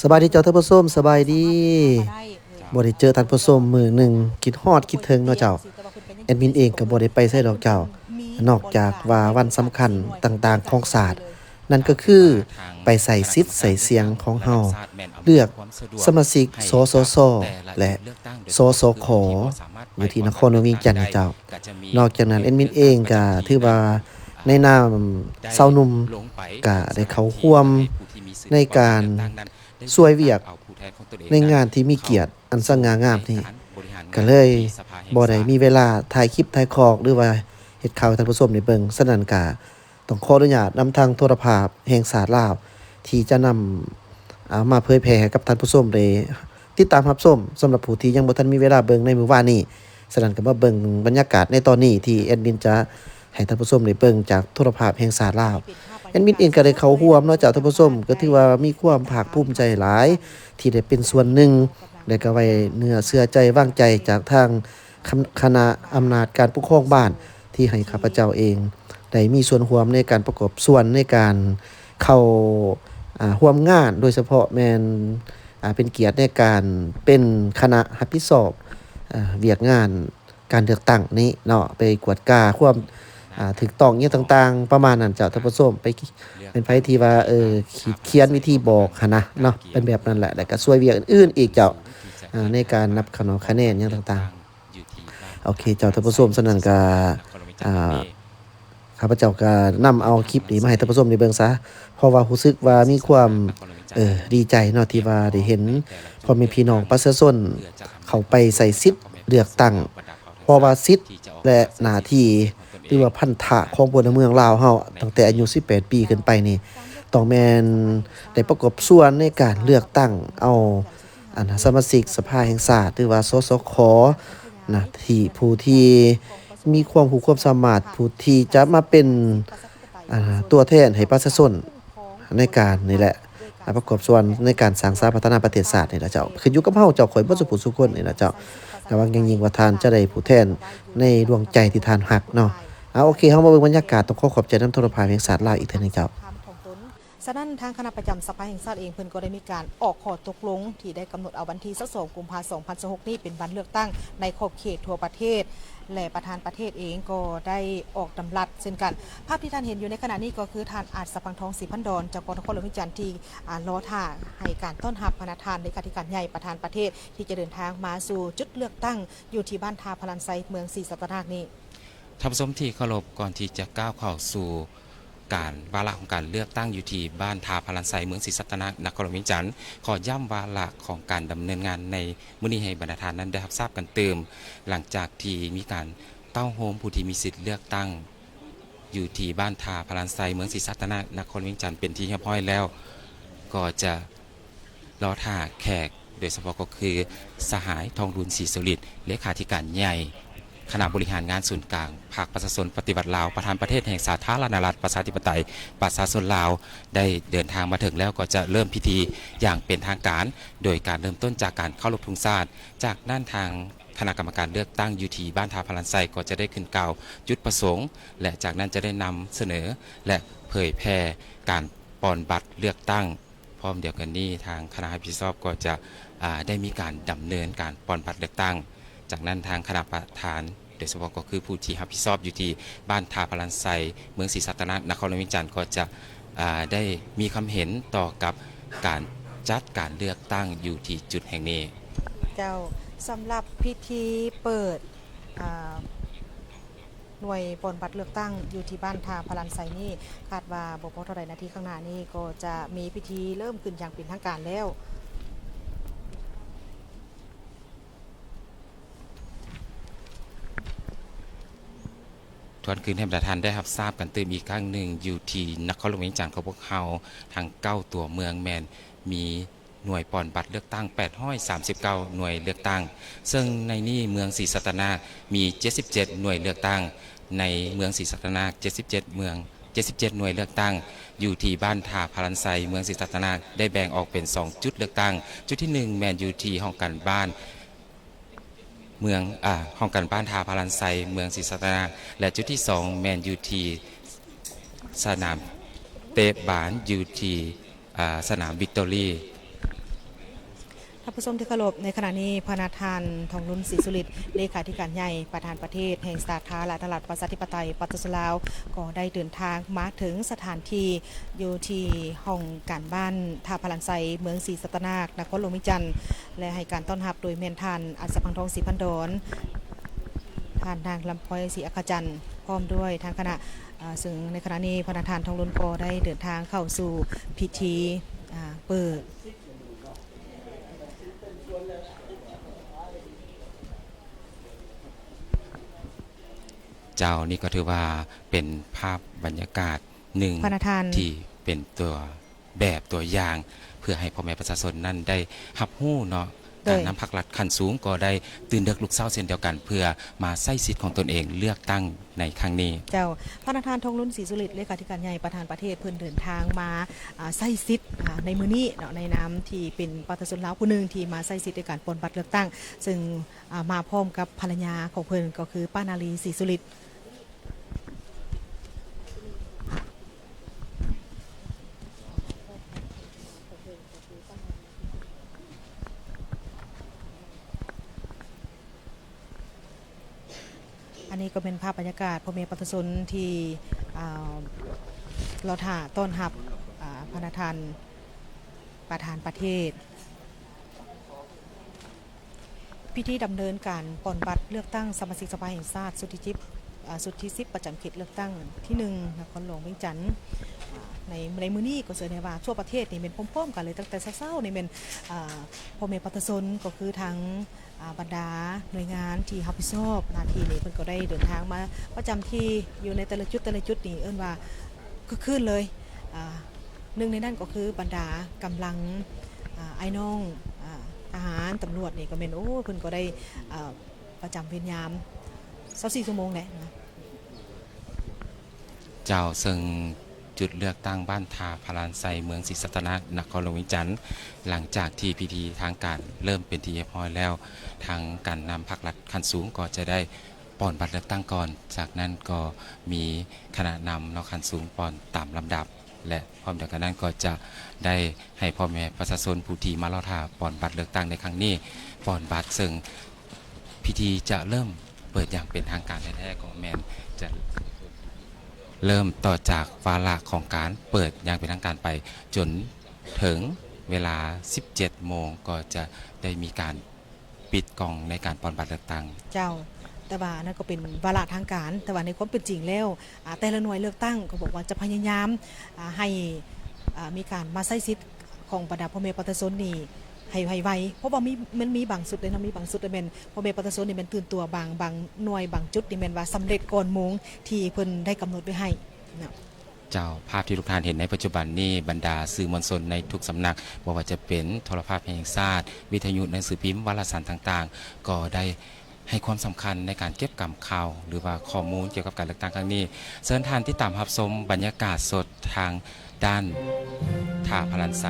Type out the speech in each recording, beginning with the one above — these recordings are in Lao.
ສະບາຍດີເຈົ້າທ່ານຜູ້ຊົມ, ສະບາຍດີ. ບໍ່ໄດ້ເຈີທ່ານຜູ້ຊົມມື້ໜຶ່ງ, ຄິດຮອດຄິດເຖິງເນາະເຈົ້າ. ແອດມິນເອງກໍບໍ່ໄດ້ໄປໃສດອກເຈົ້າ, ນອກຈາກວ່າວັນສຳຄັນຕ່າງໆຂອງຊາດ, ນັ້ນກໍຄືໄປໃຊ້ສິດໃຊ້ສຽງຂອງເຮົາ, ເລືອກສະມາຊິກ ສສຊ ແລະ ສສຂ ຢູ່ທີ່ນະຄອນຫຼວງວຽງຈັນເນາະເຈົ້າ. ນອກຈາກນັ້ນ ແອດມິນເອງກໍຖືວ່າໃນນາມຊາວໜຸ່ມ ກໍໄດ້ເຂົ້າຮ່ວມໃນການຊ່ວຍວຽກໃນງານທີ່ມີກຽດອັນສະຫງ່າງາມນີ້, ກໍເລີຍບໍ່ໄດ້ມີເວລາຖ່າຍຄລິບຖ່າຍຄອກ ຫຼືວ່າເຮັດຂ່າວໃຫ້ທ່ານຜູ້ຊົມໄດ້ເບິ່ງ. ສະນັ້ນກໍ ຕ້ອງຂໍອະນຸຍາດນຳທາງໂທລະພາບແຫ່ງຊາດລາວ ທີ່ຈະນຳ ເອົາມາເຜີຍແຜ່ໃຫ້ກັບທ່ານຜູ້ຊົມໄດ້ຕິດຕາມຮັບຊົມ, ສຳລັບຜູ້ທີ່ຍັງບໍ່ທັນມີເວລາເບິ່ງໃນມື້ວານນີ້. ສະນັ້ນກໍມາເບິ່ງບັນຍາກາດໃນຕອນນີ້ ທີ່ແອດມິນຈະໃຫ້ທ່ານຜູ້ຊົມໄດ້ເບິ່ງຈາກໂທລະພາບແຫ່ງຊາດລາວ. ແອດມິນເອງກໍໄດ້ເຂົ້າຮ່ວມເນາະເຈົ້າທ່ານຜູ້ຊົມ, ກໍຖືວ່າມີຄວາມພາກພູມໃຈຫຼາຍ ທີ່ໄດ້ເປັນສ່ວນໜຶ່ງ ແລະ ກໍໄວ້ເນື້ອເຊື່ອໃຈວາງໃຈຈາກທາງ ຄະ ຄະນະອຳນາດການປົກຄອງບ້ານ ທີ່ໃຫ້ຂ້າພະເຈົ້າເອງໄດ້ມີສ່ວນຮ່ວມໃນການປະກອບສ່ວນໃນການເຂົ້າ ອາ ຮ່ວມງານ, ໂດຍສະເພາະແມ່ນ ອາ ເປັນກຽດໃນການເປັນຄະນະຮັບຜິດຊອບ ອາ ວຽກງານການເລືອກຕັ້ງນີ້ເນາະ, ໄປກວດກາຄວາມ ອາ ຖືກຕ້ອງຫຍັງຕ່າງໆ ປະມານນັ້ນເຈົ້າທ່ານຜູ້ຊົມ. ໄປ ເປັນໃຜທີ່ວ່າ ເອີ ຂີດຂຽນວິທີບອກຫັ້ນນະເນາະ, ເປັນແບບນັ້ນແຫຼະ. ແລ້ວກໍຊ່ວຍວຽກອື່ນໆອີກເຈົ້າ ອາ ໃນການນັບຄະແນນ ຄະແນນຫຍັງຕ່າງໆ. ໂອເຄເຈົ້າທ່ານຜູ້ຊົມ, ສະນັ້ນກໍ ອາ ຂ້າພະເຈົ້າກໍນຳເອົາຄລິບນີ້ມາໃຫ້ທ່ານຜູ້ຊົມໄດ້ເບິ່ງຊະ, ເພາະວ່າຮູ້ສຶກວ່າມີຄວາມ ເອີ ດີໃຈເນາະ ທີ່ວ່າໄດ້ເຫັນພໍ່ແມ່ພີ່ນ້ອງປະຊາຊົນເຂົ້າໄປໃຊ້ສິດເລືອກຕັ້ງ, ເພາະວ່າສິດ ແລະ ໜ້າທີ່ ຫຼືວ່າພັນທະຂອງພົນລະເມືອງລາວເຮົາ ຕັ້ງແຕ່ອາຍຸສິບແປດປີຂຶ້ນໄປນີ້ ຕ້ອງແມ່ນໄດ້ປະກອບສ່ວນໃນການເລືອກຕັ້ງເອົາ ອັນ ສະມາຊິກສະພາແຫ່ງຊາດ ຫຼືວ່າ ສສຂ ນະ ທີ່ ຜູ້ທີ່ມີຄວາມຮູ້ຄວາມສາມາດ ຜູ້ທີ່ຈະມາເປັນ ອາ ຕົວແທນໃຫ້ປະຊາຊົນໃນການນີ້ແຫຼະ ອາ ປະກອບສ່ວນໃນການສ້າງສາພັດທະນາປະເທດຊາດນີ້ລະເຈົ້າ. ຂຶ້ນຢູ່ກັບເຮົາເຈົ້າ ຂ້ອຍເບິດສູ່ຜູ້ສູ່ຄົນນີ້ລະເຈົ້າ, ລະຫວັງຢ່າງຍິ່ງວ່າທ່ານຈະໄດ້ຜູ້ແທນໃນດວງໃຈທີ່ທ່ານຮັກເນາະ. ເອົາ ໂອເຄ ເຮົາມາເບິ່ງບັນຍາກາດ. ຕ້ອງຂໍຂອບໃຈນຳໂທລະພາບແຫ່ງຊາດລາວອີກເທື່ອໜຶ່ງເຈົ້າ. ສະນັ້ນ ທາງຄະນະປະຈຳສະພາແຫ່ງຊາດເອງ ເພິ່ນກໍໄດ້ມີການອອກຂໍ້ຕົກລົງທີ່ໄດ້ກຳນົດເອົາວັນທີຊາວສອງ ກຸມພາ ສອງພັນຊາວຫົກນີ້ ເປັນວັນເລືອກຕັ້ງໃນຂອບເຂດທົ່ວປະເທດ ແລະ ປະທານປະເທດເອງກໍໄດ້ອອກດຳລັດເຊັ່ນກັນ. ພາບທີ່ທ່ານເຫັນຢູ່ໃນຂະນະນີ້ກໍຄືທ່ານ ອາດ ສະພັງທອງ ສີພັນດອນ ເຈົ້າຄອງນະຄອນຫຼວງວຽງຈັນ ທີ່ ອາ ລໍຖ້າໃຫ້ການຕ້ອນຮັບພະນະທ່ານເລຂາທິການໃຫຍ່ປະທານປະເທດ ທີ່ຈະເດີນທາງມາສູ່ຈຸດເລືອກຕັ້ງຢູ່ທີ່ບ້ານທ່າພະລານໄຊ ເມືອງສີສັດຕະນາກນີ້. ທ່ານຜູ້ຊົມທີ່ເຄົາລົບ, ກ່ອນທີ່ຈະກ້າວເຂົ້າສູ່ການ ວາລະຂອງການເລືອກຕັ້ງຢູ່ທີ່ບ້ານທ່າພະລານໄຊ ເມືອງສີສັດຕະນາກ ນະຄອນຫຼວງວຽງຈັນ, ຂໍຢ້ຳວາລະຂອງການດຳເນີນງານໃນມື້ນີ້ໃຫ້ບັນດາທ່ານນັ້ນໄດ້ຮັບຊາບກັນຕື່ມ. ຫຼັງຈາກທີ່ມີການເຕົ້າໂຮມຜູ້ທີ່ມີສິດເລືອກຕັ້ງຢູ່ທີ່ບ້ານທ່າພະລານໄຊ ເມືອງສີສັດຕະນາກ ນະຄອນຫຼວງວຽງຈັນ ເປັນທີ່ຮຽບຮ້ອຍແລ້ວ, ກໍຈະ ລໍຖ້າແຂກ ໂດຍສະເພາະກໍຄື ສະຫາຍ ທອງລຸນ ສີສຸລິດ ເລຂາທິການໃຫຍ່ຄະນະບໍລິຫານງານສູນກາງພັກປະຊາຊົນປະຕິວັດລາວ ປະທານປະເທດແຫ່ງສາທາລະນະລັດ ປະຊາທິປະໄຕ ປະຊາຊົນລາວ ໄດ້ເດີນທາງມາເຖິງແລ້ວ ກໍຈະເລີ່ມພິທີຢ່າງເປັນທາງການ ໂດຍການເລີ່ມຕົ້ນຈາກການເຄົາລົບທຸງຊາດ. ຈາກນັ້ນທາງຄະນະກຳມະການເລືອກຕັ້ງຢູ່ທີ່ບ້ານທ່າພະລານໄຊ ກໍຈະໄດ້ຂຶ້ນກ່າວຈຸດປະສົງ ແລະ ຈາກນັ້ນຈະໄດ້ນຳສະເໜີ ແລະ ເຜີຍແຜ່ການປ່ອນບັດເລືອກຕັ້ງ. ພ້ອມດຽວກັນນີ້ ທາງຄະນະຮັບຜິດຊອບກໍຈະ ອາ ໄດ້ມີການດຳເນີນການປ່ອນບັດເລືອກຕັ້ງ. ຈາກນັ້ນທາງຄະນະປະທານ ໂດຍສະເພາະກໍຄືຜູ້ທີ່ຮັບຜິດຊອບຢູ່ທີ່ບ້ານທ່າພະລານໄຊ ເມືອງສີສັດຕະນາກ ນະຄອນຫຼວງວຽງຈັນ ກໍຈະ ອາ ໄດ້ມີຄຳເຫັນຕໍ່ກັບການຈັດການເລືອກຕັ້ງຢູ່ທີ່ຈຸດແຫ່ງນີ້. ເຈົ້າ, ສຳລັບພິທີເປີດ ອາ ໜ່ວຍປ່ອນບັດເລືອກຕັ້ງຢູ່ທີ່ບ້ານທ່າພະລານໄຊນີ້ ຄາດວ່າບໍ່ພໍເທົ່າໃດນາທີຂ້າງໜ້ານີ້ ກໍຈະມີພິທີເລີ່ມຂຶ້ນຢ່າງເປັນທາງການແລ້ວ. ທວນຄືນໃຫ້ບັນດາທ່ານໄດ້ຮັບຊາບກັນຕື່ມອີກຄັ້ງໜຶ່ງ, ຢູ່ທີ່ນະຄອນຫຼວງວຽງຈັນຂອງພວກເຮົາ ທັງເກົ້າຕົວເມືອງແມ່ນມີ ໜ່ວຍປ່ອນບັດເລືອກຕັ້ງ ແປດຮ້ອຍສາມສິບເກົ້າ ໜ່ວຍເລືອກຕັ້ງ, ເຊິ່ງໃນນີ້ເມືອງສີສັດຕະນາກມີ ເຈັດສິບເຈັດ ໜ່ວຍເລືອກຕັ້ງ. ໃນເມືອງສີສັດຕະນາກ ເຈັດສິບເຈັດ ເມືອງ ເຈັດສິບເຈັດ ໜ່ວຍເລືອກຕັ້ງ ຢູ່ທີ່ບ້ານທ່າພະລານໄຊ ເມືອງສີສັດຕະນາກ ໄດ້ແບ່ງອອກເປັນ ສອງ ຈຸດເລືອກຕັ້ງ. ຈຸດທີ ໜຶ່ງ ແມ່ນຢູ່ທີ່ຫ້ອງການບ້ານ ເມືອງ ອາ ຫ້ອງການບ້ານທ່າພະລານໄຊ ເມືອງສີສັດຕະນາກ ແລະ ຈຸດທີ ສອງ ແມ່ນຢູ່ທີ່ສະໜາມເຕະບານ ຢູ່ທີ່ ອາ ສະໜາມວິກຕໍຣີ. ທ່ານຜູ້ຊົມທີ່ເຄົາລົບ, ໃນຂະນະນີ້ ພະນະທ່ານ ທອງລຸນ ສີສຸລິດ ເລຂາທິການໃຫຍ່ ປະທານປະເທດແຫ່ງສາທາລະນະລັດ ປະຊາທິປະໄຕ ປະຊາຊົນລາວ ກໍໄດ້ເດີນທາງມາເຖິງສະຖານທີ່ ຢູ່ທີ່ຫ້ອງການບ້ານທ່າພະລານໄຊ ເມືອງສີສັດຕະນາກ ນະຄອນຫຼວງວຽງຈັນ ແລະ ໃຫ້ການຕ້ອນຮັບໂດຍແມ່ນທ່ານ ອັດສະພັງທອງ ສີພັນດອນ, ທ່ານນາງລຳພອຍ ສີອັກຂະຈັນ ພ້ອມດ້ວຍທາງຄະນະ, ເຊິ່ງໃນຂະນະນີ້ ພະນະທ່ານ ທອງລຸນ ກໍໄດ້ເດີນທາງເຂົ້າສູ່ພິທີ ອາ ເປີດ. ເຈົ້າ, ນີ້ກໍຖືວ່າເປັນພາບບັນຍາກາດໜຶ່ງ ພະນະທ່ານ ທີ່ເປັນຕົວແບບຕົວຢ່າງ ເພື່ອໃຫ້ພໍ່ແມ່ປະຊາຊົນນັ້ນໄດ້ຮັບຮູ້ເນາະ. ໂດຍ ການນຳພັກລັດຂັ້ນສູງກໍໄດ້ຕື່ນເດິກລຸກເຊົ້າເຊັ່ນດຽວກັນ ເພື່ອມາໃຊ້ສິດຂອງຕົນເອງເລືອກຕັ້ງໃນຄັ້ງນີ້. ເຈົ້າ, ພະນະທ່ານ ທອງລຸນ ສີສຸລິດ ເລຂາທິການໃຫຍ່ ປະທານປະເທດ ເພິ່ນເດີນທາງມາ ອາ ໃຊ້ສິດ ອາ ໃນມື້ນີ້ເນາະ ໃນນາມທີ່ເປັນປະຊາຊົນລາວຜູ້ໜຶ່ງທີ່ມາໃຊ້ສິດໃນການປ່ອນບັດເລືອກຕັ້ງ ເຊິ່ງ ອາ ມາພ້ອມກັບພັນລະຍາຂອງເພິ່ນ ກໍຄື ປ້ານາລີ ສີສຸລິດ. ອັນນີ້ກໍເປັນພາບບັນຍາກາດພໍ່ແມ່ປະຊາຊົນທີ່ ອາ ລໍຖ້າຕ້ອນຮັບ ອາ ພະນະທ່ານປະທານປະເທດ. ພິທີດຳເນີນການປ່ອນບັດເລືອກຕັ້ງສະມາຊິກສະພາແຫ່ງຊາດຊຸດທີສິບ ອາ ຊຸດທີສິບ ປະຈຳເຂດເລືອກຕັ້ງທີໜຶ່ງ ນະຄອນຫຼວງວຽງຈັນ. ອາ ໃນ ໃນມື້ນີ້ກໍເຊີນໃຫ້ວ່າທົ່ວປະເທດນີ້ແມ່ນພ້ອມໆກັນເລີຍ, ຕັ້ງແຕ່ເຊົ້າໆນີ້ແມ່ນ ອາ ພໍ່ແມ່ປະຊາຊົນ ກໍຄືທັງ ອາ ບັນດາໜ່ວຍງານທີ່ຮັບຜິດຊອບໜ້າທີ່ນີ້ ເພິ່ນກໍໄດ້ເດີນທາງມາປະຈຳທີ່ຢູ່ໃນແຕ່ລະຈຸດ ແຕ່ລະຈຸດນີ້ ເອີ້ນວ່າຄຶກຄື້ນເລີຍ. ອາ ໜຶ່ງໃນນັ້ນກໍຄືບັນດາກຳລັງ ອາ ອ້າຍນ້ອງ ອາ ທະຫານ ຕຳຫຼວດນີ້ກໍແມ່ນ ໂອ້ ເພິ່ນກໍໄດ້ ອາ ປະຈຳເວນຍາມຊາວສີ່ຊົ່ວໂມງແຫຼະນະ. ເຈົ້າ, ເຊິ່ງຈຸດເລືອກຕັ້ງບ້ານທ່າພະລານໄຊ ເມືອງສີສັດຕະນາກ ນະຄອນຫຼວງວຽງຈັນ, ຫຼັງຈາກທີ່ພິທີທາງການເລີ່ມເປັນທີ່ຮຽບຮ້ອຍແລ້ວ, ທາງການນຳພັກລັດຂັ້ນສູງກໍຈະໄດ້ ປ່ອນບັດເລືອກຕັ້ງກ່ອນ, ຈາກນັ້ນກໍມີຄະນະນຳເນາະຂັ້ນສູງປ່ອນຕາມລຳດັບ ແລະ ພ້ອມດຽວກັນນັ້ນກໍຈະໄດ້ໃຫ້ພໍ່ແມ່ປະຊາຊົນຜູ້ທີ່ມາລໍຖ້າປ່ອນບັດເລືອກຕັ້ງໃນຄັ້ງນີ້ປ່ອນບັດ, ເຊິ່ງພິທີຈະເລີ່ມເປີດຢ່າງເປັນທາງການແທ້ໆ ກໍແມ່ນຈະເລີ່ມຕໍ່ຈາກວາລະຂອງການເປີດຢ່າງເປັນທາງການໄປ ຈົນເຖິງເວລາສິບເຈັດໂມງ ກໍຈະໄດ້ມີການ ປິດກ້ອງໃນການປ່ອນບັດເລືອກຕັ້ງ. ເຈົ້າ, ແຕ່ວ່າອັນນັ້ນກໍເປັນວາລະທາງການ, ແຕ່ວ່າໃນຄວາມເປັນຈິງແລ້ວ ອາ ແຕ່ລະໜ່ວຍເລືອກຕັ້ງກໍບອກວ່າຈະພະຍາຍາມ ອາ ໃຫ້ ອາ ມີການມາໃຊ້ສິດຂອງບັນດາພໍ່ແມ່ປະຊາຊົນນີ້ໃຫ້ ໃຫ້ໄວ, ເພາະວ່າມີ ມັນມີບາງຊຸດເດ້ເນາະ, ມີບາງຊຸດແມ່ນພໍ່ແມ່ປະຊາຊົນນີ້ແມ່ນຕື່ນຕົວ, ບາງ ບາງໜ່ວຍ ບາງຈຸດນີ້ແມ່ນວ່າສຳເລັດກ່ອນໂມງທີ່ເພິ່ນໄດ້ກຳນົດໄວ້ໃຫ້ເນາະ. ເຈົ້າ, ພາບທີ່ທຸກທ່ານເຫັນໃນປັດຈຸບັນນີ້, ບັນດາສື່ມວນຊົນໃນທຸກສຳນັກ, ບໍ່ວ່າຈະເປັນໂທລະພາບແຫ່ງຊາດ, ວິທະຍຸ, ໜັງສືພິມ, ວາລະສານຕ່າງໆ, ກໍໄດ້ໃຫ້ຄວາມສຳຄັນໃນການເກັບກຳຂ່າວ ຫຼືວ່າຂໍ້ມູນກ່ຽວກັບການເລືອກຕັ້ງຄັ້ງນີ້. ເຊີນທ່ານຕິດຕາມຮັບຊົມບັນຍາກາດສົດທາງດ້ານທ່າພະລານໄຊ.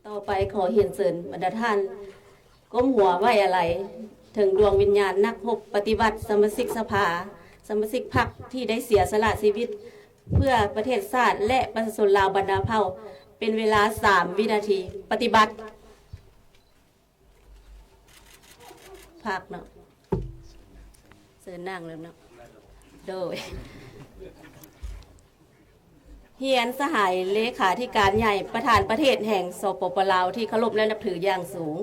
ຕໍ່ໄປຂໍຮຽນເຊີນບັນດາທ່ານ ກົ້ມຫົວໄວ້ອາໄລເຖິງດວງວິນຍານນັກຮົບປະຕິວັດ, ສະມາຊິກສະພາ, ສະມາຊິກພັກທີ່ໄດ້ເສຍສະຫຼະຊີວິດເພື່ອປະເທດຊາດ ແລະ ປະຊາຊົນລາວບັນດາເຜົ່າ ເປັນເວລາສາມວິນາທີ. ປະຕິບັດ. ພັກເນາະ. ເຊີນນັ່ງເລີຍເນາະ. ໂດຍ. ຮຽນສະຫາຍເລຂາທິການໃຫຍ່ ປະທານປະເທດແຫ່ງ ສປປ ລາວ ທີ່ເຄົາລົບ ແລະ ນັບຖືຢ່າງສູງ.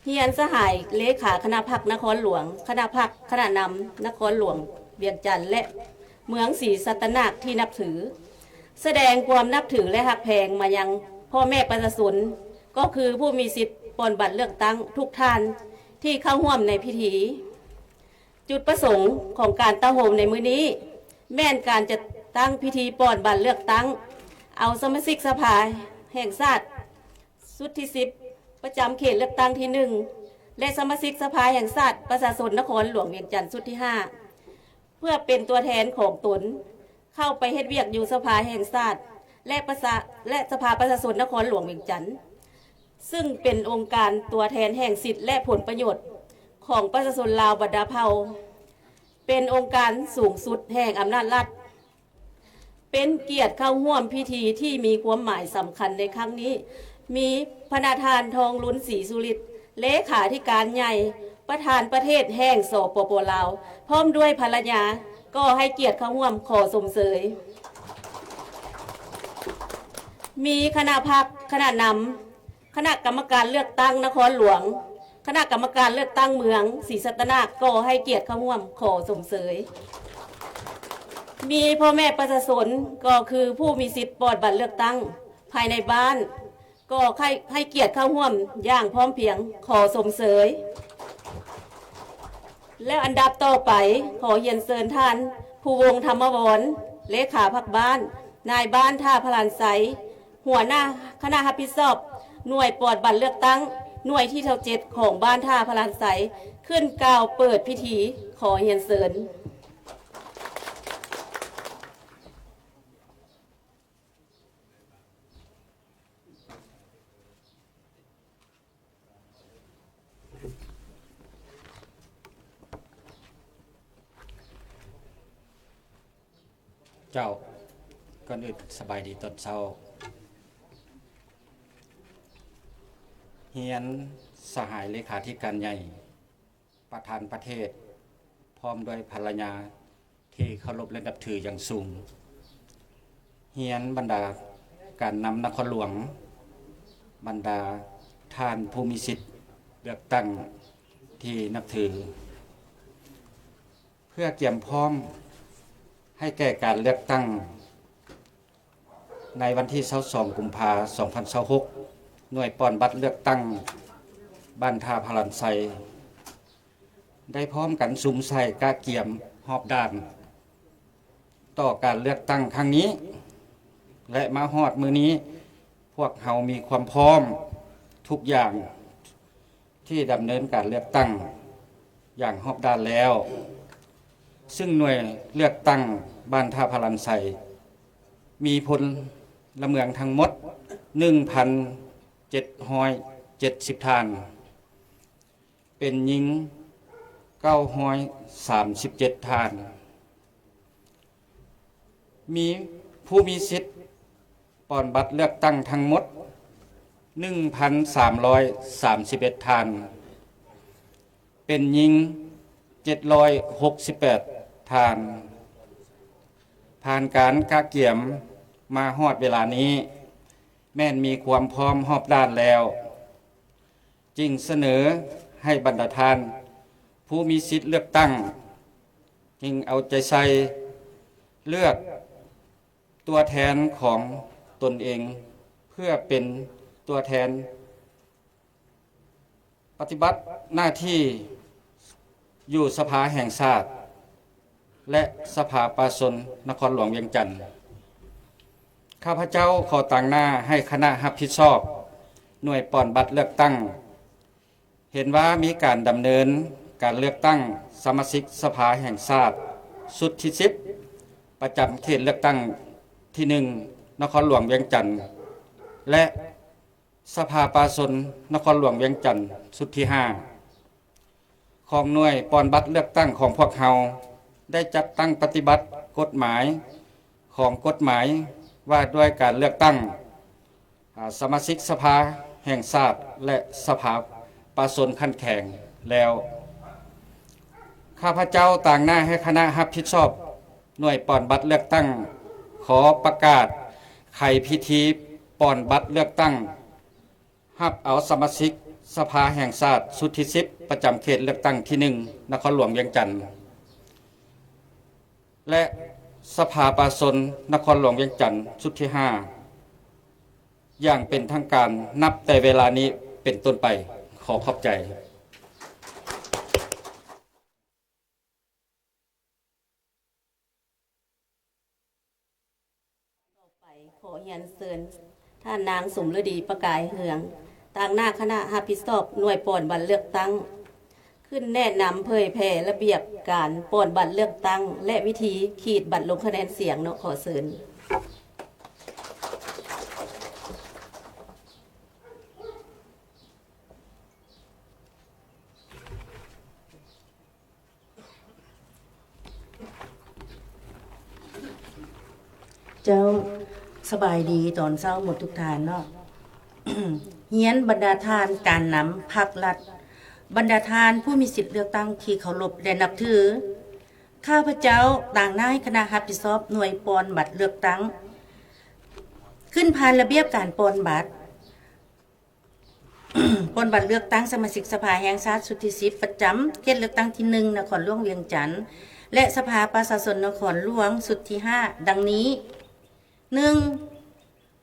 ຮຽນສະຫາຍເລຂາຄະນະພັກນະຄອນຫຼວງ, ຄະນະພັກ, ຄະນະນຳນະຄອນຫຼວງວຽງຈັນ ແລະ ເມືອງສີສັດຕະນາກທີ່ນັບຖື. ສະແດງຄວາມນັບຖື ແລະ ຮັກແພງມາຍັງພໍ່ແມ່ປະຊາຊົນ, ກໍຄືຜູ້ມີສິດປ່ອນບັດເລືອກຕັ້ງທຸກທ່ານທີ່ເຂົ້າຮ່ວມໃນພິທີ. ຈຸດປະສົງຂອງການເຕົ້າໂຮມໃນມື້ນີ້ ແມ່ນການຈັດຕັ້ງພິທີປ່ອນບັດເລືອກຕັ້ງເອົາສະມາຊິກສະພາແຫ່ງຊາດຊຸດທີສິບ ປະຈຳເຂດເລືອກຕັ້ງທີໜຶ່ງ ແລະ ສະມາຊິກສະພາແຫ່ງຊາດປະຊາຊົນນະຄອນຫຼວງວຽງຈັນຊຸດທີຫ້າ ເພື່ອເປັນຕົວແທນຂອງຕົນ ເຂົ້າໄປເຮັດວຽກຢູ່ສະພາແຫ່ງຊາດ ແລະ ປະຊາ ແລະ ສະພາປະຊາຊົນນະຄອນຫຼວງວຽງຈັນ, ຊຶ່ງເປັນອົງການຕົວແທນແຫ່ງສິດ ແລະ ຜົນປະໂຫຍດຂອງປະຊາຊົນລາວບັນດາເຜົ່າ, ເປັນອົງການສູງສຸດແຫ່ງອຳນາດລັດ. ເປັນກຽດເຂົ້າຮ່ວມພິທີທີ່ມີຄວາມໝາຍສຳຄັນໃນຄັ້ງນີ້ ມີພະນະທ່ານ ທອງລຸນ ສີສຸລິດ ເລຂາທິການໃຫຍ່ ປະທານປະເທດແຫ່ງ ສປປ ລາວ ພ້ອມດ້ວຍພັນລະຍາ ກໍໃຫ້ກຽດເຂົ້າຮ່ວມ ຂໍຊົມເຊີຍ. ມີຄະນະພັກ, ຄະນະນຳ, ຄະນະກຳມະການເລືອກຕັ້ງນະຄອນຫຼວງ, ຄະນະກຳມະການເລືອກຕັ້ງເມືອງສີສັດຕະນາກ ກໍໃຫ້ກຽດເຂົ້າຮ່ວມ ຂໍຊົມເຊີຍ. ມີພໍ່ແມ່ປະຊາຊົນ ກໍຄືຜູ້ມີສິດປ່ອນບັດເລືອກຕັ້ງພາຍໃນບ້ານ ກໍໃຫ້ ໃຫ້ກຽດເຂົ້າຮ່ວມຢ່າງພ້ອມພຽງ ຂໍຊົມເຊີຍ. ແລ້ວອັນດັບຕໍ່ໄປ ຂໍຮຽນເຊີນທ່ານ ພູວົງ ທຳມະວອນ ເລຂາພັກບ້ານ ນາຍບ້ານທ່າພະລານໄຊ, ຫົວໜ້າຄະນະຮັບຜິດຊອບໜ່ວຍປ່ອນບັດເລືອກຕັ້ງ ໜ່ວຍທີຊາວເຈັດ ຂອງບ້ານທ່າພະລານໄຊ ຂຶ້ນກ່າວເປີດພິທີ. ຂໍຮຽນເຊີນ. ເຈົ້າ, ກ່ອນອື່ນສະບາຍດີຕອນເຊົ້າ. ຮຽນສະຫາຍເລຂາທິການໃຫຍ່ ປະທານປະເທດ ພ້ອມດ້ວຍພັນລະຍາທີ່ເຄົາລົບ ແລະ ນັບຖືຢ່າງສູງ. ຮຽນບັນດາການນຳນະຄອນຫຼວງ, ບັນດາທ່ານຜູ້ມີສິດເລືອກຕັ້ງທີ່ນັບຖື. ເພື່ອກຽມພ້ອມໃຫ້ແກ່ການເລືອກຕັ້ງໃນວັນທີຊາວສອງ ກຸມພາ ສອງພັນຊາວຫົກ, ໜ່ວຍປ່ອນບັດເລືອກຕັ້ງບ້ານທ່າພະລານໄຊ ໄດ້ພ້ອມກັນສຸມໃສ່ກະກຽມຮອບດ້ານຕໍ່ການເລືອກຕັ້ງຄັ້ງນີ້ ແລະ ມາຮອດມື້ນີ້ ພວກເຮົາມີຄວາມພ້ອມທຸກຢ່າງ ທີ່ດຳເນີນການເລືອກຕັ້ງຢ່າງຮອບດ້ານແລ້ວ, ຊຶ່ງໜ່ວຍເລືອກຕັ້ງບ້ານທ່າພະລານໄຊ ມີພົນລະເມືອງທັງໝົດ ໜຶ່ງພັນເຈັດຮ້ອຍເຈັດສິບທ່ານ, ເປັນຍິງເກົ້າຮ້ອຍສາມສິບເຈັດທ່ານ. ມີຜູ້ມີສິດປ່ອນບັດເລືອກຕັ້ງທັງໝົດ ໜຶ່ງພັນສາມຮ້ອຍສາມສິບເອັດທ່ານ, ເປັນຍິງເຈັດຮ້ອຍຫົກສິບແປດທ່ານ. ຜ່ານການກະກຽມມາຮອດເວລານີ້ ແມ່ນມີຄວາມພ້ອມຮອບດ້ານແລ້ວ. ຈຶ່ງສະເໜີໃຫ້ບັນດາທ່ານຜູ້ມີສິດເລືອກຕັ້ງ ຈຶ່ງເອົາໃຈໃສ່ເລືອກຕົວແທນຂອງຕົນເອງ ເພື່ອເປັນຕົວແທນປະຕິບັດໜ້າທີ່ ຢູ່ສະພາແຫ່ງຊາດ ແລະ ສະພາປະຊາຊົນນະຄອນຫຼວງວຽງຈັນ. ຂ້າພະເຈົ້າຂໍຕາງໜ້າໃຫ້ຄະນະຮັບຜິດຊອບໜ່ວຍປ່ອນບັດເລືອກຕັ້ງ ເຫັນວ່າມີການດຳເນີນການເລືອກຕັ້ງສະມາຊິກສະພາແຫ່ງຊາດຊຸດທີສິບ ປະຈຳເຂດເລືອກຕັ້ງທີໜຶ່ງ ນະຄອນຫຼວງວຽງຈັນ ແລະ ສະພາປະຊາຊົນນະຄອນຫຼວງວຽງຈັນຊຸດທີຫ້າ ຂອງໜ່ວຍປ່ອນບັດເລືອກຕັ້ງຂອງພວກເຮົາ ໄດ້ຈັດຕັ້ງປະຕິບັດກົດໝາຍຂອງກົດໝາຍວ່າດ້ວຍການເລືອກຕັ້ງ ອາ ສະມາຊິກສະພາແຫ່ງຊາດ ແລະ ສະພາປະຊາຊົນຂັ້ນແຂວງແລ້ວ. ຂ້າພະເຈົ້າຕາງໜ້າໃຫ້ຄະນະຮັບຜິດຊອບໜ່ວຍປ່ອນບັດເລືອກຕັ້ງ ຂໍປະກາດໄຂພິທີປ່ອນບັດເລືອກຕັ້ງ ຮັບເອົາສະມາຊິກສະພາແຫ່ງຊາດຊຸດທີສິບ ປະຈຳເຂດເລືອກຕັ້ງທີໜຶ່ງ ນະຄອນຫຼວງວຽງຈັນ ແລະ ສະພາປະຊາຊົນນະຄອນຫຼວງວຽງຈັນຊຸດທີຫ້າ ຢ່າງເປັນທາງການ ນັບແຕ່ເວລານີ້ເປັນຕົ້ນໄປ. ຂໍຂອບໃຈ. ຕໍ່ໄປ ຂໍຮຽນເຊີນທ່ານນາງ ສົມລະດີ ປະກາຍເຮືອງ ຕາງໜ້າຄະນະຮັບຜິດຊອບໜ່ວຍປ່ອນບັດເລືອກຕັ້ງ ຂຶ້ນແນະນຳເຜີຍແຜ່ລະບຽບການປ່ອນບັດເລືອກຕັ້ງ ແລະ ວິທີຂີດບັດລົງຄະແນນສຽງເນາະ. ຂໍເຊີນ. ເຈົ້າ, ສະບາຍດີຕອນເຊົ້າໝົດທຸກທ່ານເນາະ. ຮຽນບັນດາທ່ານການນຳພັກລັດ, ບັນດາທ່ານຜູ້ມີສິດເລືອກຕັ້ງທີ່ເຄົາລົບ ແລະ ນັບຖື, ຂ້າພະເຈົ້າ ຕາງໜ້າຄະນະຮັບຜິດຊອບໜ່ວຍປ່ອນບັດເລືອກຕັ້ງ ຂຶ້ນຜ່ານລະບຽບການປ່ອນບັດ ປ່ອນບັດເລືອກຕັ້ງສະມາຊິກສະພາແຫ່ງຊາດຊຸດທີສິບ ປະຈຳເຂດເລືອກຕັ້ງທີໜຶ່ງ ນະຄອນຫຼວງວຽງຈັນ ແລະ ສະພາປະຊາຊົນນະຄອນຫຼວງຊຸດທີຫ້າ ດັ່ງນີ້. ໜຶ່ງ,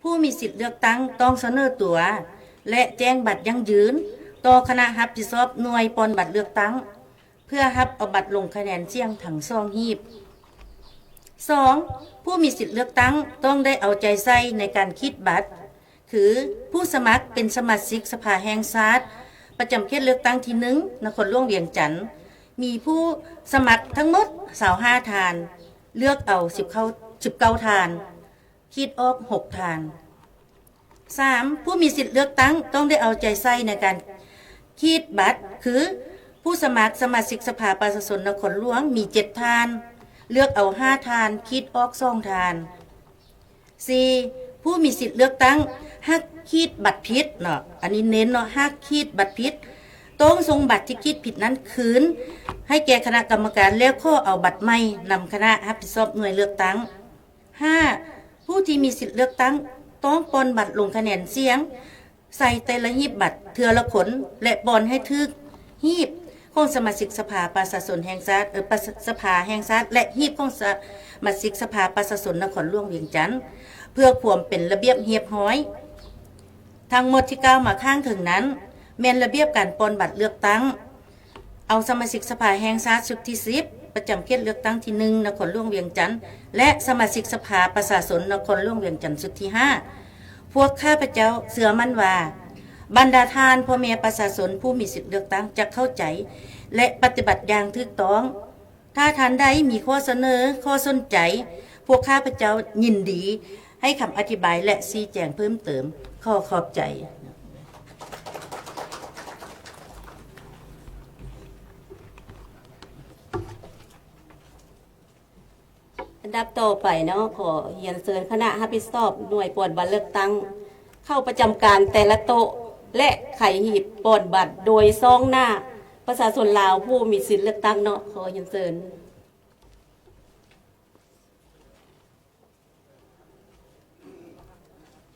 ຜູ້ມີສິດເລືອກຕັ້ງຕ້ອງສະເໜີຕົວ ແລະ ແຈ້ງບັດຢັ້ງຢືນຕໍ່ຄະນະຮັບຜິດຊອບໜ່ວຍປ່ອນບັດເລືອກຕັ້ງ ເພື່ອຮັບເອົາບັດລົງຄະແນນສຽງທັງສອງຮີບ. ສອງ, ຜູ້ມີສິດເລືອກຕັ້ງຕ້ອງໄດ້ເອົາໃຈໃສ່ໃນການຂີດບັດ ຄື ຜູ້ສະໝັກເປັນສະມາຊິກສະພາແຫ່ງຊາດ ປະຈຳເຂດເລືອກຕັ້ງທີໜຶ່ງ ນະຄອນຫຼວງວຽງຈັນ ມີຜູ້ສະໝັກທັງໝົດຊາວຫ້າທ່ານ, ເລືອກເອົາສິບເກົ້າ ສິບເກົ້າທ່ານ, ຂີດອອກຫົກທ່ານ. ສາມ, ຜູ້ມີສິດເລືອກຕັ້ງຕ້ອງໄດ້ເອົາໃຈໃສ່ໃນການຂີດບັດ ຄື ຜູ້ສະໝັກສະມາຊິກສະພາປະຊາຊົນນະຄອນຫຼວງມີເຈັດທ່ານ, ເລືອກເອົາຫ້າທ່ານ, ຂີດອອກສອງທ່ານ. ສີ່, ຜູ້ມີສິດເລືອກຕັ້ງຫາກຂີດບັດຜິດເນາະ, ອັນນີ້ເນັ້ນເນາະ, ຫາກຂີດບັດຜິດ ຕ້ອງສົ່ງບັດທີ່ຂີດຜິດນັ້ນຄືນໃຫ້ແກ່ຄະນະກຳມະການ ແລ້ວຂໍເອົາບັດໃໝ່ນຳຄະນະຮັບຜິດຊອບໜ່ວຍເລືອກຕັ້ງ. ຫ້າ, ຜູ້ທີ່ມີສິດເລືອກຕັ້ງຕ້ອງປ່ອນບັດລົງຄະແນນສຽງ ໃສ່ແຕ່ລະຮີບບັດເທື່ອລະຄົນ ແລະ ປ່ອນໃຫ້ຖືກຮີບຂອງສະມາຊິກສະພາປະຊາຊົນແຫ່ງຊາດ, ເອີ, ປະ, ສະພາແຫ່ງຊາດ ແລະ ຮີບຂອງສະມາຊິກສະພາປະຊາຊົນນະຄອນຫຼວງວຽງຈັນ ເພື່ອຄວາມເປັນລະບຽບຮຽບຮ້ອຍ. ທັງໝົດທີ່ກ່າວມາຂ້າງເທິງນັ້ນ ແມ່ນລະບຽບການປ່ອນບັດເລືອກຕັ້ງ ເອົາສະມາຊິກສະພາແຫ່ງຊາດຊຸດທີສິບ ປະຈຳເຂດເລືອກຕັ້ງທີໜຶ່ງ ນະຄອນຫຼວງວຽງຈັນ ແລະ ສະມາຊິກສະພາປະຊາຊົນນະຄອນຫຼວງວຽງຈັນຊຸດທີຫ້າ. ພວກຂ້າພະເຈົ້າເຊື່ອໝັ້ນວ່າ ບັນດາທ່ານພໍ່ແມ່ປະຊາຊົນຜູ້ມີສິດເລືອກຕັ້ງຈະເຂົ້າໃຈ ແລະ ປະຕິບັດຢ່າງຖືກຕ້ອງ. ຖ້າທ່ານໃດມີຂໍ້ສະເໜີ, ຂໍ້ສົນໃຈ, ພວກຂ້າພະເຈົ້າຍິນດີໃຫ້ຄຳອະທິບາຍ ແລະ ຊີ້ແຈງເພີ່ມເຕີມ. ຂໍຂອບໃຈ. ອັນດັບຕໍ່ໄປເນາະ, ຂໍຮຽນເຊີນຄະນະຮັບຜິດຊອບໜ່ວຍປ່ອນບັດເລືອກຕັ້ງ ເຂົ້າປະຈຳການແຕ່ລະໂຕະ ແລະ ໄຂຫີບປ່ອນບັດໂດຍຊອງໜ້າປະຊາຊົນລາວຜູ້ມີສິດເລືອກຕັ້ງເນາະ. ຂໍຮຽນເຊີນ.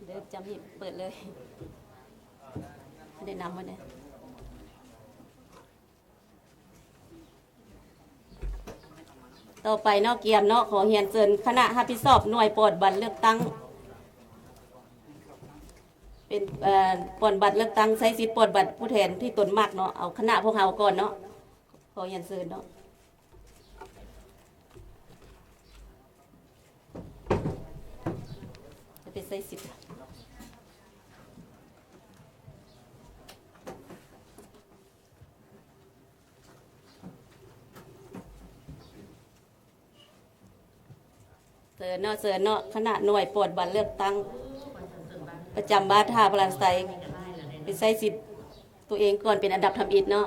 ເດີ ຈຳຫີບເປີດເລີຍ. ແນະນຳມາແດ່. ຕໍ່ໄປເນາະ ກຽມເນາະ, ຂໍຮຽນເຊີນຄະນະຮັບຜິດຊອບໜ່ວຍປ່ອນບັດເລືອກຕັ້ງ ເປັນ ເອີ ປ່ອນບັດເລືອກຕັ້ງ ໃຊ້ສິດປ່ອນບັດຜູ້ແທນທີ່ຕົນມັກເນາະ. ເອົາຄະນະພວກເຮົາກ່ອນເນາະ, ຂໍຮຽນເຊີນເນາະ. ຈະໄປໃຊ້ສິດ ເຊີນເນາະ, ເຊີນເນາະ, ຄະນະໜ່ວຍປ່ອນບັດເລືອກຕັ້ງ ປະຈຳບ້ານທ່າພະລານໄຊ ໄປໃຊ້ສິດຕົວເອງກ່ອນ ເປັນອັນດັບທຳອິດເນາະ.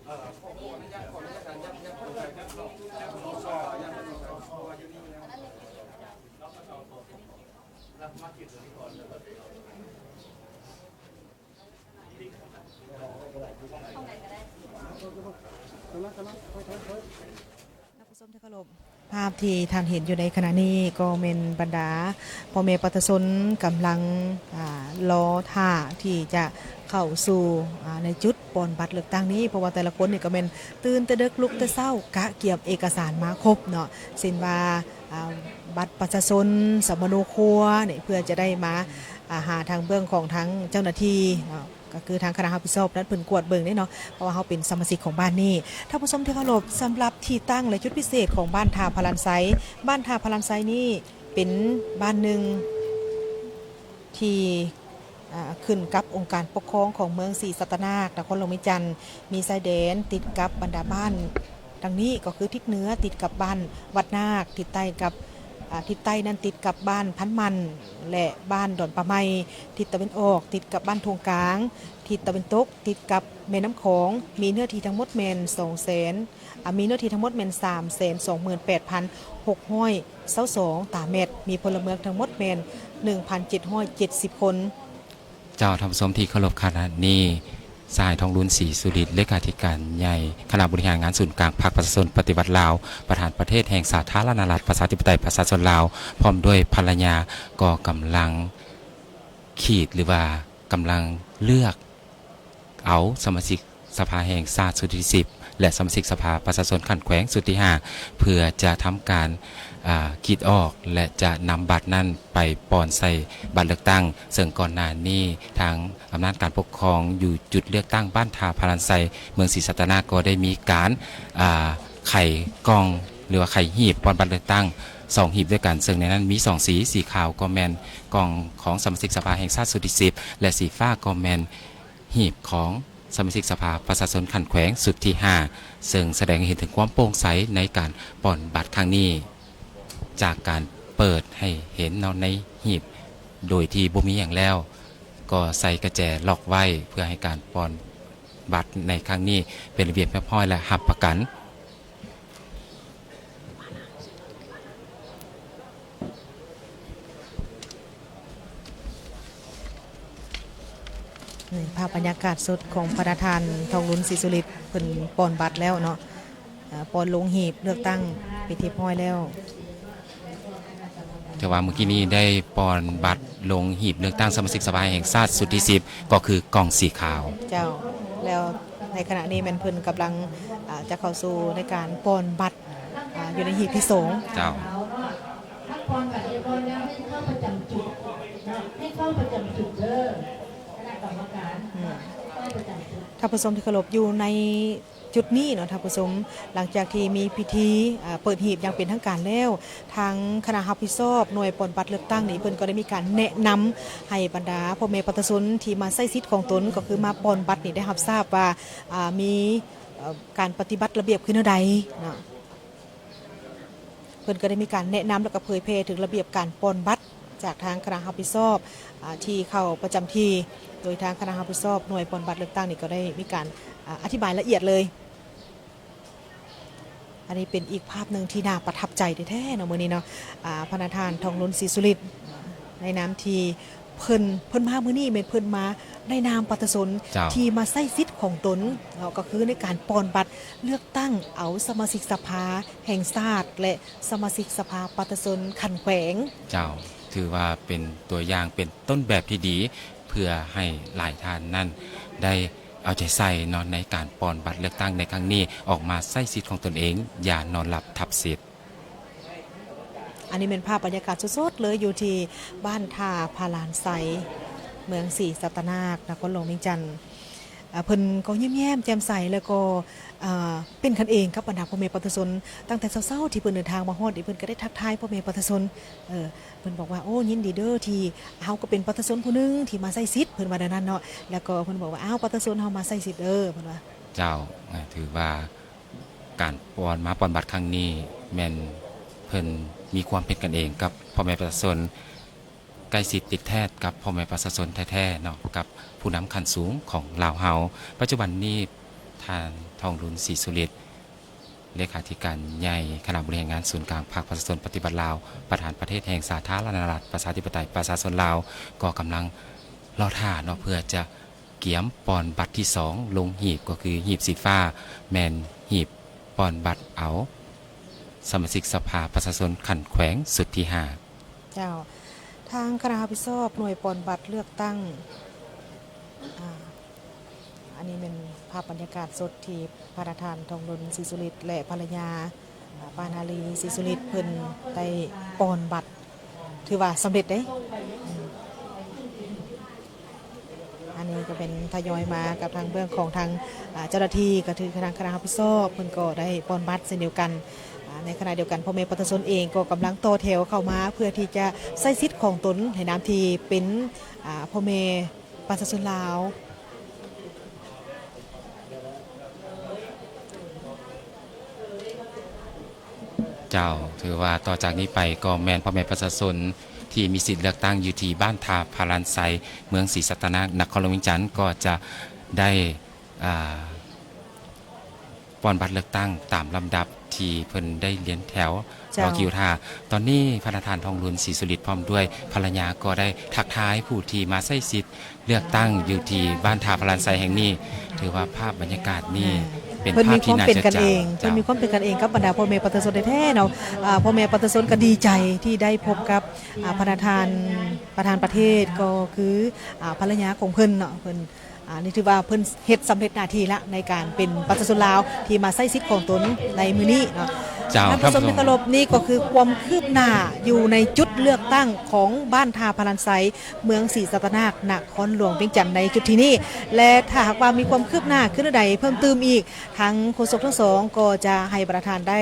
ເ ທ່ານຜູ້ຊົມທີ່ເຄົາລົບ, ພາບທີ່ທ່ານເຫັນຢູ່ໃນຂະນະນີ້ກໍແມ່ນບັນດາພໍ່ແມ່ປະຊາຊົນກຳລັງ ອາ ລໍຖ້າທີ່ຈະເຂົ້າສູ່ ອາ ໃນຈຸດປ່ອນບັດເລືອກຕັ້ງນີ້, ເພາະວ່າແຕ່ລະຄົນນີ້ກໍແມ່ນຕື່ນແຕ່ເດິກ ລຸກແຕ່ເຊົ້າ ກະກຽມເອກະສານມາຄົບເນາະ, ເຊັ່ນວ່າ ອາ ບັດປະຊາຊົນ, ສຳມະໂນຄົວນີ້ ເພື່ອຈະໄດ້ມາ ອາ ຫາທາງເບື້ອງຂອງທາງເຈົ້າໜ້າທີ່ເນາະ. ກໍຄືທາງຄະນະຮັບຜິດຊອບນັ້ນເພິ່ນກວດເບິ່ງເດ້ເນາະ, ເພາະວ່າເຮົາເປັນສະມາຊິກຂອງບ້ານນີ້. ທ່ານຜູ້ຊົມທີ່ເຄົາລົບ, ສຳລັບທີ່ຕັ້ງ ແລະ ຈຸດພິເສດຂອງບ້ານທ່າພະລານໄຊ, ບ້ານທ່າພະລານໄຊນີ້ເປັນບ້ານໜຶ່ງທີ່ ອາ ຂຶ້ນກັບອົງການປົກຄອງຂອງເມືອງສີສັດຕະນາກ ນະຄອນຫຼວງວຽງຈັນ, ມີຊາຍແດນຕິດກັບບັນດາບ້ານ ດັ່ງນີ້ກໍຄື ທິດເໜືອຕິດກັບບ້ານວັດນາກ, ທິດໃຕ້ກັບ ອາ ທິດໃຕ້ນັ້ນຕິດກັບບ້ານພັນໝັ້ນ ແລະ ບ້ານດອນປ່າໄມ້, ທິດຕາເວັນອອກຕິດກັບບ້ານທົ່ງກາງ, ທິດຕາເວັນຕົກຕິດກັບແມ່ນ້ຳຂອງ, ມີເນື້ອທີ່ທັງໝົດແມ່ນສອງແສນ ອາ ມີເນື້ອທີ່ທັງໝົດແມ່ນສາມແສນສອງໝື່ນແປດພັນຫົກຮ້ອຍຊາວສອງຕາແມັດ, ມີພົນລະເມືອງທັງໝົດແມ່ນໜຶ່ງພັນເຈັດຮ້ອຍເຈັດສິບຄົນ. ເຈົ້າ, ທ່ານຜູ້ຊົມທີ່ເຄົາລົບ, ຂະນະນີ້ ສະຫາຍ ທອງລຸນ ສີສຸລິດ ເລຂາທິການໃຫຍ່ຄະນະບໍລິຫານງານສູນກາງພັກປະຊາຊົນປະຕິວັດລາວ, ປະທານປະເທດແຫ່ງສາທາລະນະລັດ ປະຊາທິປະໄຕ ປະຊາຊົນລາວ ພ້ອມດ້ວຍພັນລະຍາ ກໍກຳລັງຂີດ ຫຼືວ່າກຳລັງເລືອກເອົາສະມາຊິກສະພາແຫ່ງຊາດຊຸດທີສິບ ແລະ ສະມາຊິກສະພາປະຊາຊົນຂັ້ນແຂວງຊຸດທີຫ້າ ເພື່ອຈະທຳການ ອາ ຂີດອອກ ແລະ ຈະນຳບັດນັ້ນ ໄປປ່ອນໃສ່ບັດເລືອກຕັ້ງ, ເຊິ່ງກ່ອນໜ້ານີ້ທາງອຳນາດການປົກຄອງຢູ່ຈຸດເລືອກຕັ້ງບ້ານທ່າພະລານໄຊ ເມືອງສີສັດຕະນາກ ກໍໄດ້ມີການ ອາ ໄຂກ່ອງ ຫຼືວ່າໄຂຫີບປ່ອນບັດເລືອກຕັ້ງສອງຫີບດ້ວຍກັນ, ເຊິ່ງໃນນັ້ນມີສອງສີ, ສີຂາວກໍແມ່ນກ່ອງຂອງສະມາຊິກສະພາແຫ່ງຊາດຊຸດທີສິບ ແລະ ສີຟ້າກໍແມ່ນ ຮີບຂອງສະມາຊິກສະພາປະຊາຊົນຂັ້ນແຂວງຊຸດທີຫ້າ ເຊິ່ງສະແດງໃຫ້ເຫັນເຖິງຄວາມໂປ່ງໃສໃນການປ່ອນບັດຄັ້ງນີ້ ຈາກການເປີດໃຫ້ເຫັນເນາະໃນຮີບໂດຍທີ່ບໍ່ມີຫຍັງແລ້ວ ກໍໃສ່ກະແຈລັອກໄວ້ ເພື່ອໃຫ້ການປ່ອນບັດໃນຄັ້ງນີ້ເປັນລະບຽບຮຽບຮ້ອຍ ແລະ ຮັບປະກັນ. ນີ້ພາບບັນຍາກາດສົດຂອງພະນະທ່ານ ທອງລຸນ ສີສຸລິດ ເພິ່ນປ່ອນບັດແລ້ວເນາະ, ເອີ່ ປ່ອນລົງຫີບເລືອກຕັ້ງເປັນທີ່ຮຽບຮ້ອຍແລ້ວ. ແຕ່ວ່າມື້ກີ້ນີ້ໄດ້ປ່ອນບັດລົງຫີບເລືອກຕັ້ງສະມາຊິກສະພາແຫ່ງຊາດຊຸດທີສິບ ກໍຄືກ່ອງສີຂາວ. ເຈົ້າ, ແລ້ວໃນຂະນະນີ້ແມ່ນເພິ່ນກຳລັງ ອາ ຈະເຂົ້າສູ່ໃນການປ່ອນບັດ ອາ ຢູ່ໃນຮີບທີສອງ. ເຈົ້າ. ເອົາລະ ຮັບພອນບັດຮຽບຮ້ອຍແລ້ວ ໃຫ້ເຂົ້າປະຈຳຈຸດເນາະ, ໃຫ້ເຂົ້າປະຈຳຈຸດເດີ ຄະນະກຳມະການ ອືມ ເຂົ້າປະຈຳຈຸດ. ທ່ານຜູ້ຊົມທີ່ເຄົາລົບ, ຢູ່ໃນຈຸດນີ້ເນາະທ່ານຜູ້ຊົມ, ຫຼັງຈາກທີ່ມີພິທີ ອາ ເປີດຮີບຢ່າງເປັນທາງການແລ້ວ, ທາງຄະນະຮັບຜິດຊອບໜ່ວຍປ່ອນບັດເລືອກຕັ້ງນີ້ ເພິ່ນກໍໄດ້ມີການແນະນຳໃຫ້ບັນດາພໍ່ແມ່ປະຊາຊົນທີ່ມາໃຊ້ສິດຂອງຕົນ ກໍຄືມາປ່ອນບັດນີ້ ໄດ້ຮັບຊາບວ່າ ອາ ມີ ເອີ່ ການປະຕິບັດລະບຽບຄືແນວໃດເນາະ. ເພິ່ນກໍໄດ້ມີການແນະນຳ ແລ້ວກໍເຜີຍແຜ່ເຖິງລະບຽບການປ່ອນບັດຈາກທາງຄະນະຮັບຜິດຊອບ ອາ ທີ່ເຂົ້າປະຈຳທີ່, ໂດຍທາງຄະນະຮັບຜິດຊອບໜ່ວຍປ່ອນບັດເລືອກຕັ້ງນີ້ກໍໄດ້ມີການ ອາ ອະທິບາຍລະອຽດເລີຍ. ອັນນີ້ເປັນອີກພາບໜຶ່ງທີ່ໜ້າປະທັບໃຈແທ້ໆເນາະ ມື້ນີ້ເນາະ, ອາ ພະນະທ່ານ ທອງລຸນ ສີສຸລິດ ໃນນາມທີ່ ເພິ່ນ ເພິ່ນມາມື້ນີ້ແມ່ນເພິ່ນມາໃນນາມປະຊາຊົນ ເຈົ້າ ທີ່ມາໃຊ້ສິດຂອງຕົນເນາະ, ກໍຄືໃນການປ່ອນບັດເລືອກຕັ້ງເອົາສະມາຊິກສະພາແຫ່ງຊາດ ແລະ ສະມາຊິກສະພາປະຊາຊົນຂັ້ນແຂວງ. ເຈົ້າ, ຖືວ່າເປັນຕົວຢ່າງ ເປັນຕົ້ນແບບທີ່ດີ ເພື່ອໃຫ້ຫຼາຍທ່ານນັ້ນໄດ້ເອົາໃຈໃສ່ເນາະ ໃນການປ່ອນບັດເລືອກຕັ້ງໃນຄັ້ງນີ້ ອອກມາໃຊ້ສິດຂອງຕົນເອງຢ່ານອນຫຼັບທັບສິດ. ອັນນີ້ແມ່ນພາບບັນຍາກາດສົດໆເລີຍ ຢູ່ທີ່ບ້ານທ່າພະລານໄຊ ເມືອງສີສັດຕະນາກ ນະຄອນຫຼວງວຽງຈັນ. ອາ ເພິ່ນກໍຍິ້ມແຍ້ມແຈ່ມໃສ ແລ້ວກໍ ອາ ເປັນກັນເອງກັບບັນດາພໍ່ແມ່ປະຊາຊົນ. ຕັ້ງແຕ່ເຊົ້າໆທີ່ເພິ່ນເດີນທາງມາຮອດນີ້ ເພິ່ນກໍໄດ້ທັກທາຍພໍ່ແມ່ປະຊາຊົນ. ເອີ ເພິ່ນບອກວ່າ ໂອ້ ຍິນດີເດີ ທີ່ເຮົາກໍເປັນປະຊາຊົນຜູ້ໜຶ່ງທີ່ມາໃຊ້ສິດ, ເພິ່ນວ່າແນວນັ້ນເນາະ. ແລ້ວກໍເພິ່ນບອກວ່າ ອ້າວ ປະຊາຊົນເຮົາມາໃຊ້ສິດເດີ ເພິ່ນວ່າ. ເຈົ້າ, ຖືວ່າ ການປ່ອນ ມາປ່ອນບັດຄັ້ງນີ້ ແມ່ນເພິ່ນມີຄວາມເປັນກັນເອງກັບພໍ່ແມ່ປະຊາຊົນ, ໃກ້ຊິດຕິດແທດກັບພໍ່ແມ່ປະຊາຊົນແທ້ໆເນາະ, ກັບຜູ້ນຳຂັ້ນສູງຂອງລາວເຮົາ. ປັດຈຸບັນນີ້ ທ ທ່ານ ທອງລຸນ ສີສຸລິດ ເລຂາທິການໃຫຍ່ຄະນະບໍລິຫານງານສູນກາງພັກປະຊາຊົນປະຕິວັດລາວ, ປະທານປະເທດແຫ່ງສາທາລະນະລັດປະຊາທິປະໄຕປະຊາຊົນລາວ ກໍກຳລັງລໍຖ້າເນາະ ເພື່ອຈະກຽມປ່ອນບັດທີສອງລົງຫີບ ກໍຄືຫີບສີຟ້າ ແມ່ນຫີບປ່ອນບັດເອົາສະມາຊິກສະພາປະຊາຊົນຂັ້ນແຂວງຊຸດທີຫ້າ. ເຈົ້າ ທາງຄະນະຮັບຜິດຊອບໜ່ວຍປ່ອນບັດເລືອກຕັ້ງ ອາ ອັນນີ້ແມ່ນພາບບັນຍາກາດສົດທີ່ພະນະທ່ານ ທອງລຸນ ສີສຸລິດ ແລະ ພັນລະຍາ ອາ ປານາລີ ສີສຸລິດ ເພິ່ນໄດ້ປ່ອນບັດ ຖືວ່າສຳເລັດເດ້. ອັນນີ້ກໍເປັນທະຍອຍມາກັບທາງເບື້ອງຂອງທາງ ອາ ເຈົ້າໜ້າທີ່ ກໍຄືທາງຄະນະຮັບຜິດຊອບ ເພິ່ນກໍໄດ້ປ່ອນບັດເຊັ່ນດຽວກັນ. ອາ ໃນຂະນະດຽວກັນ ພໍ່ແມ່ປະຊາຊົນເອງກໍກຳລັງຕໍ່ແຖວເຂົ້າມາ ເພື່ອທີ່ຈະໃຊ້ສິດຂອງຕົນໃນນາມທີ່ເປັນ ອາ ພໍ່ແມ່ ປະຊາຊົນລາວ. ເຈົ້າ ຖືວ່າຕໍ່ຈາກນີ້ໄປກໍແມ່ນພໍ່ແມ່ປະຊາຊົນທີ່ມີສິດເລືອກຕັ້ງຢູ່ທີ່ບ້ານທ່າພະລານໄຊ ເມືອງສີສັດຕະນາກ ນະຄອນຫຼວງວຽງຈັນ ກໍຈະໄດ້ ອາ ປ່ອນບັດເລືອກຕັ້ງຕາມລຳດັບທີ່ເພິ່ນໄດ້ລຽນແຖວ ເຈົ້າ ລໍຄິວຖ້າ. ຕອນນີ້ພະນະທ່ານ ທອງລຸນ ສີສຸລິດ ພ້ອມດ້ວຍພັນລະຍາກໍໄດ້ທັກທາຍຜູ້ທີ່ມາໃຊ້ສິດເລືອກຕັ້ງຢູ່ທີ່ບ້ານທ່າພະລານໄຊແຫ່ງນີ້. ຖືວ່າພາບບັນຍາກາດນີ້ ແມ່ນ ເປັນ ເພິ່ນມີຄວາມເປັນກັນເອງ ເພິ່ນມີຄວາມເປັນກັນເອງກັບບັນດາພໍ່ແມ່ປະຊາຊົນແທ້ໆເນາະ. ອາ ພໍ່ແມ່ປະຊາຊົນກໍດີໃຈທີ່ໄດ້ພົບກັບ ອາ ພະນະທ່ານປະທານປະເທດ ກໍຄື ອາ ພັນລະຍາຂອງເພິ່ນເນາະ. ເພິ່ນ ອາ ນີ້ຖືວ່າເພິ່ນເຮັດສຳເລັດໜ້າທີ່ລະ ໃນການເປັນປະຊາຊົນລາວທີ່ມາໃຊ້ສິດຂອງຕົນໃນມື້ນີ້ເນາະ. ເຈົ້າ ທ່ານຜູ້ຊົມທີ່ເຄົາລົບ ນີ້ກໍຄືຄວາມຄືບໜ້າຢູ່ໃນຈຸດເລືອກຕັ້ງຂອງບ້ານທ່າພະລານໄຊ ເມືອງສີສັດຕະນາກ ນະຄອນຫຼວງວຽງຈັນ ໃນຈຸດທີ່ນີ້ ແລະ ຖ້າຫາກວ່າມີຄວາມຄືບໜ້າຄືນໃດເພີ່ມຕື່ມອີກ ທາງໂຄສົກທັງສອງກໍຈະໃຫ້ບັນດາທ່ານໄດ້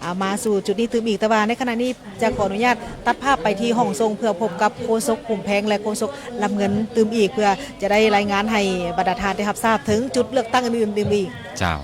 ອາ ມາສູ່ຈຸດນີ້ຕື່ມອີກ. ແຕ່ວ່າໃນຂະນະນີ້ຈະຂໍອະນຸຍາດຕັດພາບໄປທີ່ຫ້ອງສົ່ງ ເພື່ອພົບກັບໂຄສົກພູມແພງ ແລະ ໂຄສົກລຳເງິນຕື່ມອີກ ເພື່ອຈະໄດ້ລາຍງານໃຫ້ບັນດາທ່ານໄດ້ຮັບຊາບເຖິງຈຸດເລືອກຕັ້ງອື່ນໆຕື່ມອີກ. ເຈົ້າ